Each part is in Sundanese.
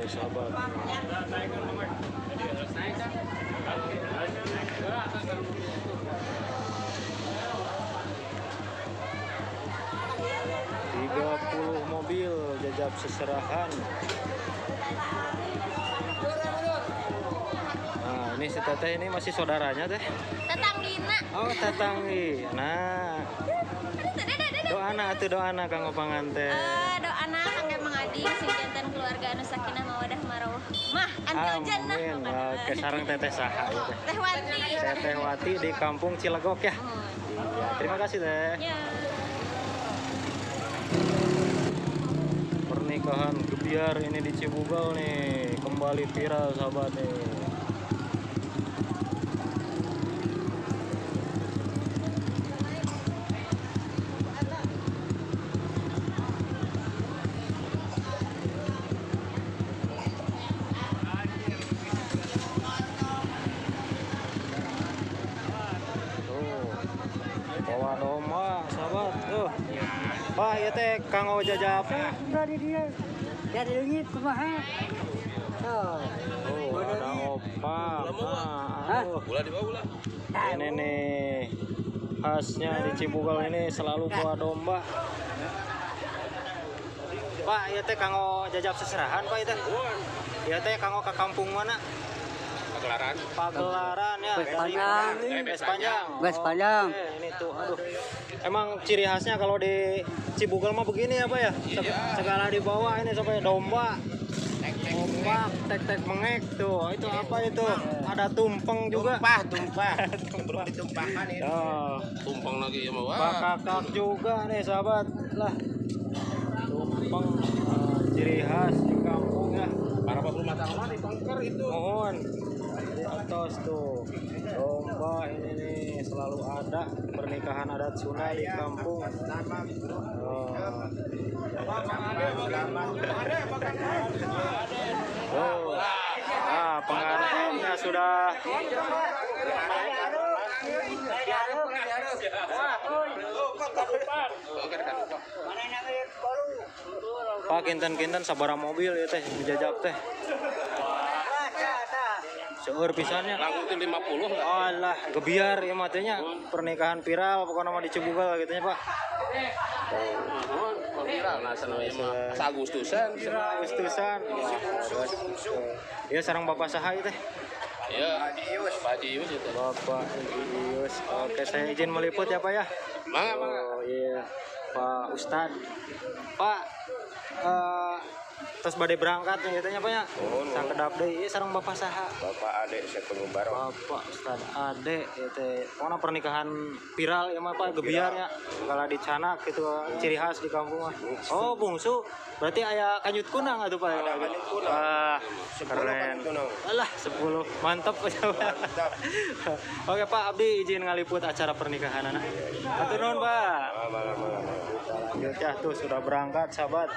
sahabat. 30 mobil jajab seserahan. Nah, ini si teteh ini masih saudaranya teh? Tetanggina. Oh, tetanggi. Nah. Doana atuh doana kanggo panganten. Doana kangge Mang Ading sing janten keluarga anu sakinah mawadah marahmah antil jannah. Amin. Oke, sareng teteh saha ieu teh? Teh Wati. Teteh Wati di Kampung Cilegok ya. Iya, terima kasih teh. Ya. Pernikahan gebiar ini di Cibugel nih, kembali viral sahabat nih. Bawa domba sahabat tuh. Pak, ieu teh kanggo jajab. Dari dia. Dari leungit kumaha? Tuh. Oh, ada opak. Nah, Gula di bawah gula. Ini nih khasnya di Cibugel ini selalu bawa domba. Pak, ieu teh kanggo jajab seserahan Pak ieu teh. Ieu teh kanggo ka kampung mana? Pagelaran. Pagelaran ya. Wes panjang. Wes panjang. Wes panjang. Oke, ini tuh aduh. Emang ciri khasnya kalau di Cibugel mah begini ya Pak ya? Segala dibawa ini sampai domba. Opak, tek-tek mengek tuh. Itu apa itu? Ada tumpeng juga. Tumpah, tumpah. Belum ditumpahkan ini. Oh. Tumpeng lagi ya mau. Bakakak juga nih sahabat. Lah. Tumpeng ciri khas di kampung ya. Para rumah tangga di tongker itu. Mohon. Di atas tuh. Domba ini nih selalu ada pernikahan adat Sunda di kampung. Oh. Oh. Ah, pengantinnya sudah. Pak, kinten-kinten sabaraha mobil ya teh dijajab teh. Seueur pisannya. Langkung teh 50. Alah, gebiar ya matanya. Pernikahan viral pokoknya mah di Cibugel gitu nya, Pak. Oh, viral nah sana mah. Agustusan, Agustusan. Ya sareng Bapak saha ieu teh? Ya, Pak Haji Yus itu. Bapak Haji Yus. Oke, saya izin meliput ya, Pak ya. Mangga, mangga. Oh iya, Pak Ustad. Pak, terus badai berangkat nih katanya Pak ya. Sakedap deui ieu sareng Bapak saha? Bapak Ade Saiful Mubarok. Bapak Ustad Ade ieu teh. Pokona pernikahan viral ya mah Pak, gebiar ya. Segala dicanak gitu ciri khas di kampung mah. Oh, bungsu. Berarti aya kanjut kunang atuh Pak. Ada kanjut kunang. Wah, 10 keren. Kanjut kunang. Alah, 10. Mantap. Mantap. Oke Pak, abdi izin ngaliput acara pernikahan anak. Hatur nuhun Pak. Malam, malam. Kita lanjut ya tuh sudah berangkat sahabat.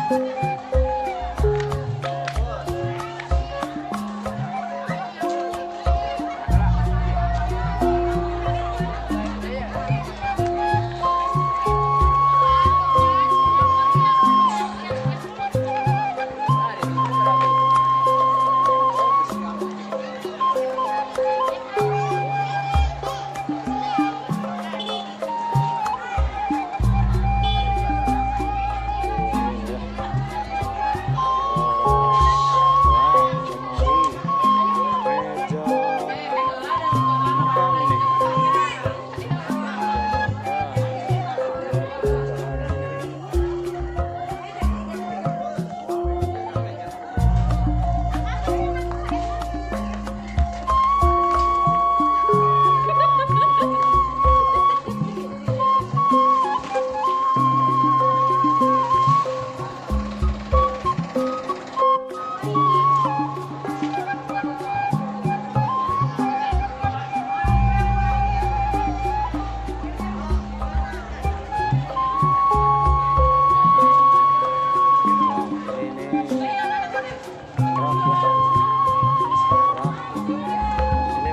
Ini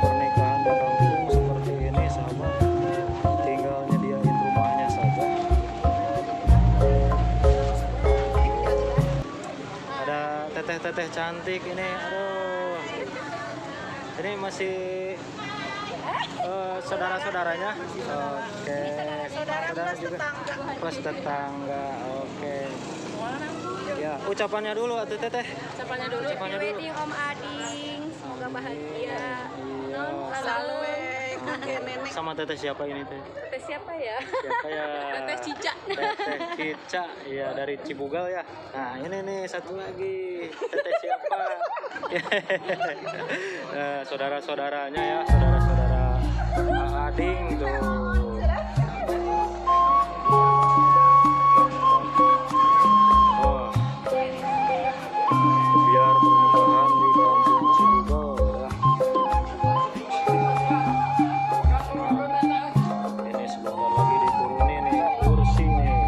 pernikahan di kampung seperti ini, sahabat. Tinggal nyediain rumahnya saja. Ada teteh-teteh cantik ini, aduh. Ini masih saudara-saudaranya. Oke. Saudara juga. Plus tetangga. Oke. Ya, ucapannya dulu atuh teteh. Ucapannya dulu. Ucapannya dulu. Wedding Om Ading, semoga bahagia. Iya. Selalu. Sama teteh siapa ini teh? Teteh siapa ya? Siapa ya? Teteh Cica. Teteh Cica, iya dari Cibugal ya. Nah ini nih satu lagi, teteh siapa? Nah, saudara-saudaranya ya, saudara-saudara Ading tuh. Oh, biar pernikahan di kampung Cibugal ya. Ini sebentar lagi diturunin nih kursi nih.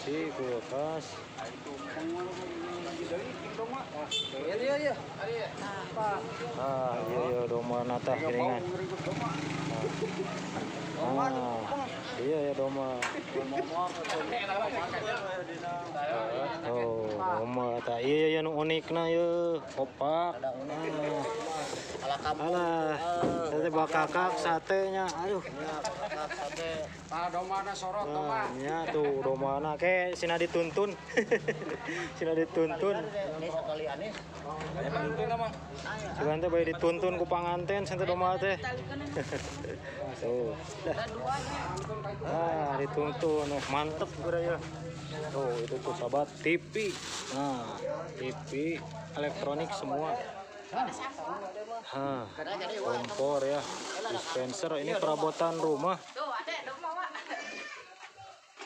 Panci, kulkas. Iya. Ah, iya domba natah geringan. Ah, iya ya domba. Oh, domba tah iya ya nu unikna ye, opak. Alah, sate bakakak satenya, aduh. Sate. Ah, dombana sorot domba. Nya tuh dombana ke sina dituntun. Sina dituntun. Sugan teh bae dituntun ku panganten sente domba teh. Tuh. Ah, dituntun. Mantep geura ya. Tuh, itu tuh sahabat TV. Nah, TV elektronik semua. Hah, kompor ya, dispenser, ini perabotan rumah.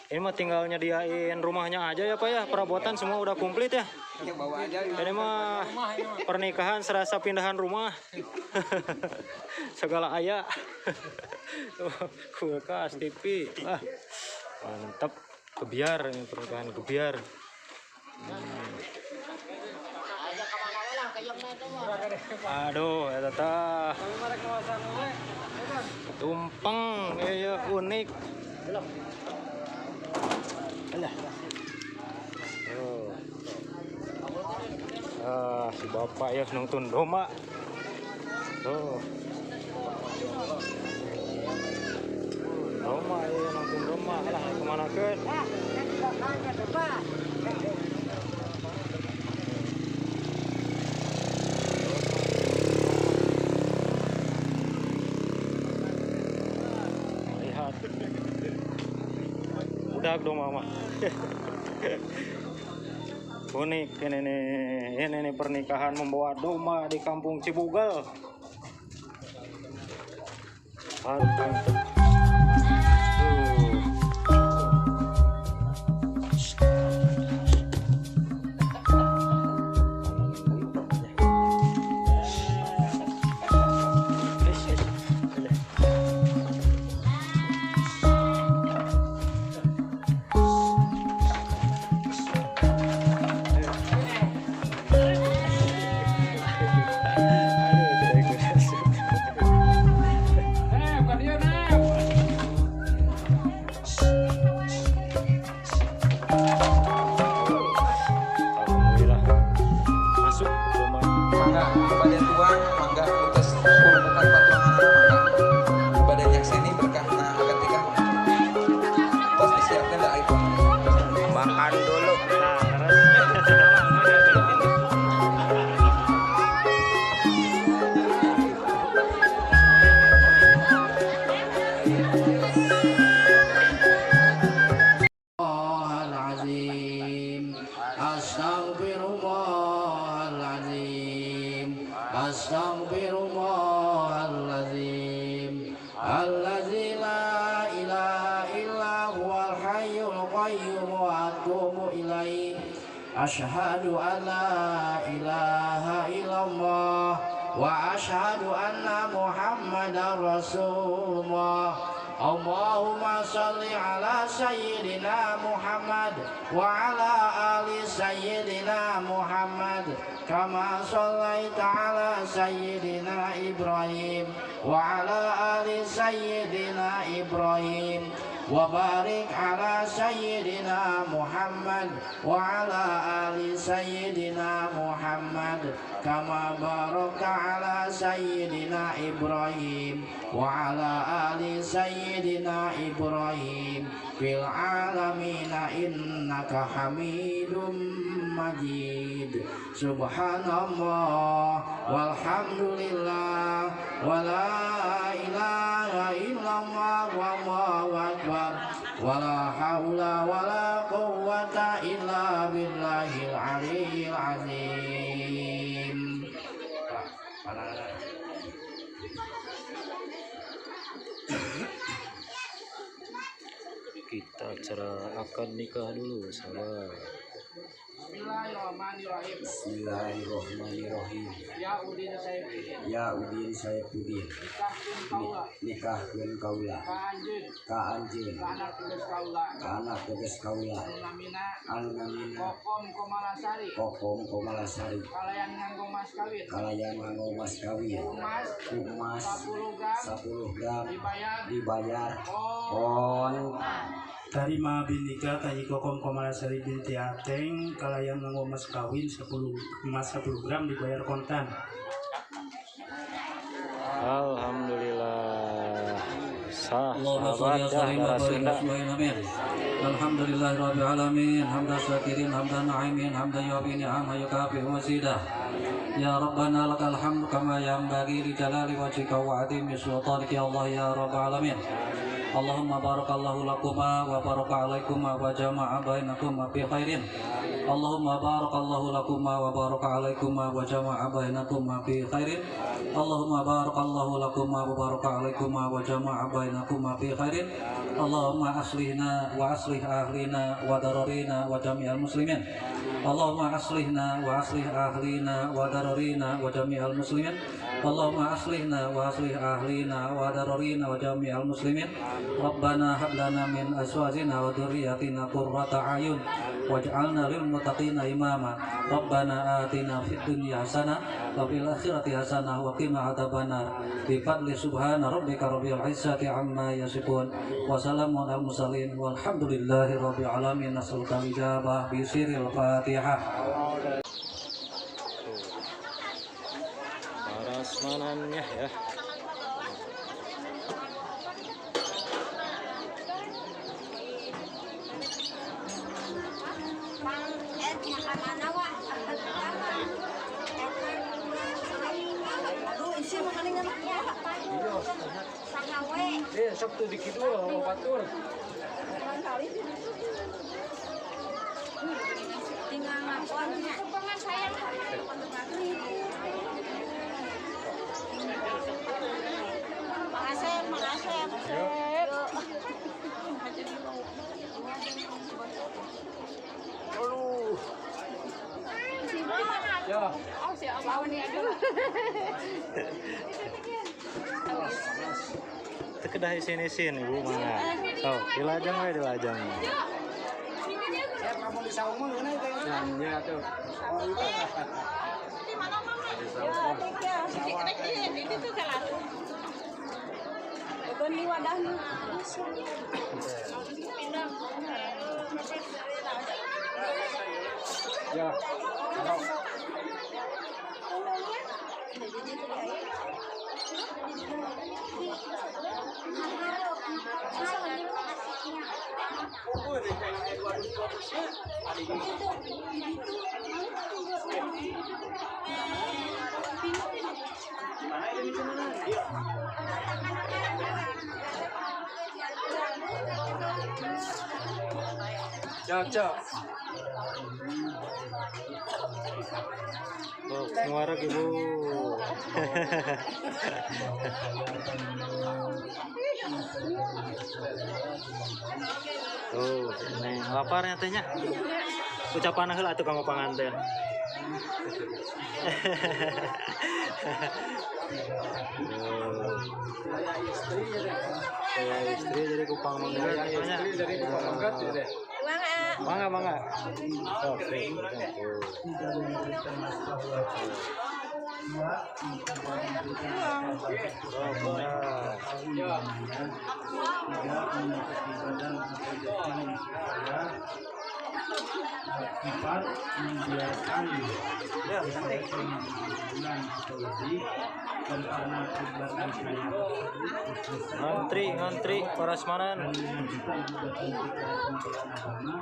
Ini mah tinggal nyediain rumahnya aja ya Pak ya, perabotan semua udah komplit ya. Ini mah pernikahan serasa pindahan rumah. Segala aya. Kulkas, TV. Ah, mantap. Gebiar ini pernikahan gebiar. Aduh, eta tah. Tumpeng, iya unik. Alah. Oh. Ah, si bapak ya nonton domba. Tuh. Domba ya nonton domba. Alah, kemana keun? Lihat. Udah dong mama. Unik ini nih pernikahan membawa domba di kampung Cibugel. Mantap. Makan dulu. Al-Azim, astaghfirullahalazim, astaghfirullahalazim, allazi la ilaha illa huwal hayyul qayyum wa atubu ilaih. Asyhadu an la ilaha illallah wa asyhadu anna Muhammadar Rasulullah. Allahumma salli ala sayyidina Muhammad wa ala ali sayyidina Muhammad kama sallaita ala sayyidina Ibrahim wa ala ali sayyidina Ibrahim wa barik ala sayyidina Muhammad wa ala ali sayyidina Muhammad kama barakta ala sayyidina Ibrahim wa ala ali sayyidina Ibrahim fil alamina innaka Hamidum Majid. Subhanallah walhamdulillah wala ilaha illallah wallahu akbar wala haula wala quwwata illa billahil aliyyil azim. Kita acara akad nikah dulu, sahabat. Bismillahirrahmanirrahim. Bismillahirrahmanirrahim. Ya Udin Saepudin. Ya Udin Saepudin. Nikahkeun kaula. Nikahkeun kaula. Ka anjeun. Ka anjeun. Ka anak tegas kaula. Ka anak tegas kaula. Anu namina. Anu namina. Kokom Komalasari. Kokom Komalasari. Kalayan nganggo mas kawin. Kalayan nganggo mas kawin. Emas. Emas. 10 gram. 10 gram. Dibayar. Dibayar. Kon. Tarima bin nikah kaji Kokom Komalasari binti Ateng kalayan nganggo mas kawin 10 emas 10 gram dibayar kontan. Alhamdulillah. Sah Allahumma sholli sahabat ya wa sallim wa darah barik Sunda. amin. Alhamdulillahirabbil alamin hamdan syakirin hamdan na'imin hamdan yuafi ni'amahu yukafi mazidah. Ya Rabbana lakal hamdu kama yanbaghi li jalali wajhika wa 'azimi sultanika ya Allah ya rabbal alamin. Allahumma barakallahu lakuma wa baraka alaikuma wa jama'a bainakuma bi khairin. Allahumma barakallahu lakuma wa baraka alaikuma wa jama'a bainakuma bi khairin. Allahumma barakallahu lakuma wa baraka alaikuma wa jama'a bainakuma bi khairin. Allahumma aslihna wa aslih ahlina wa dararina wa jami'al muslimin. Allahumma aslihna wa aslih ahlina wa dararina wa jami'al muslimin. Allahumma aslihna wa aslih ahlina wa dararina wa jami'al muslimin. Rabbana hab lana min azwajina wa dhurriyyatina qurrata a'yun waj'alna lil muttaqina imama. Rabbana atina fid dunya hasanah wa fil akhirati hasanah wa qina adzabannar. Bi fadli subhana rabbika rabbil izzati amma yasifun wa salamun alal mursalin walhamdulillahi rabbil alamin. Nas'aluka ijabah bi sirril Fatihah. Parasmanannya ya. Sok tuh di kidul, batur. Tinggal ngaponnya. Saya. Makasih, makasih. Aduh. Ya. Oh, si Allah nih aduh. Teu kedah isin-isin ibu mah. So, dilajeng we dilajeng. Siap kamu di saung mah ngeunah teh. Nya tuh. Oh, itu. Di mana mama? Ya, ini tuh kalah. Beban di wadah nu. Ya. Cocok. Oh, nguarek ibu. Tuh, neng laparnya tehnya. Ucapan heula atuh kanggo panganten. Saya istri jadi kupang mengget. Istri jadi kupang mengget ya. Mangga, mangga. Sok, Empat, membiarkan bulan atau lebih dan karena perbuatan saya ngantri, ngantri parasmanan. mengajukan gugatan kepada Kementerian Agama.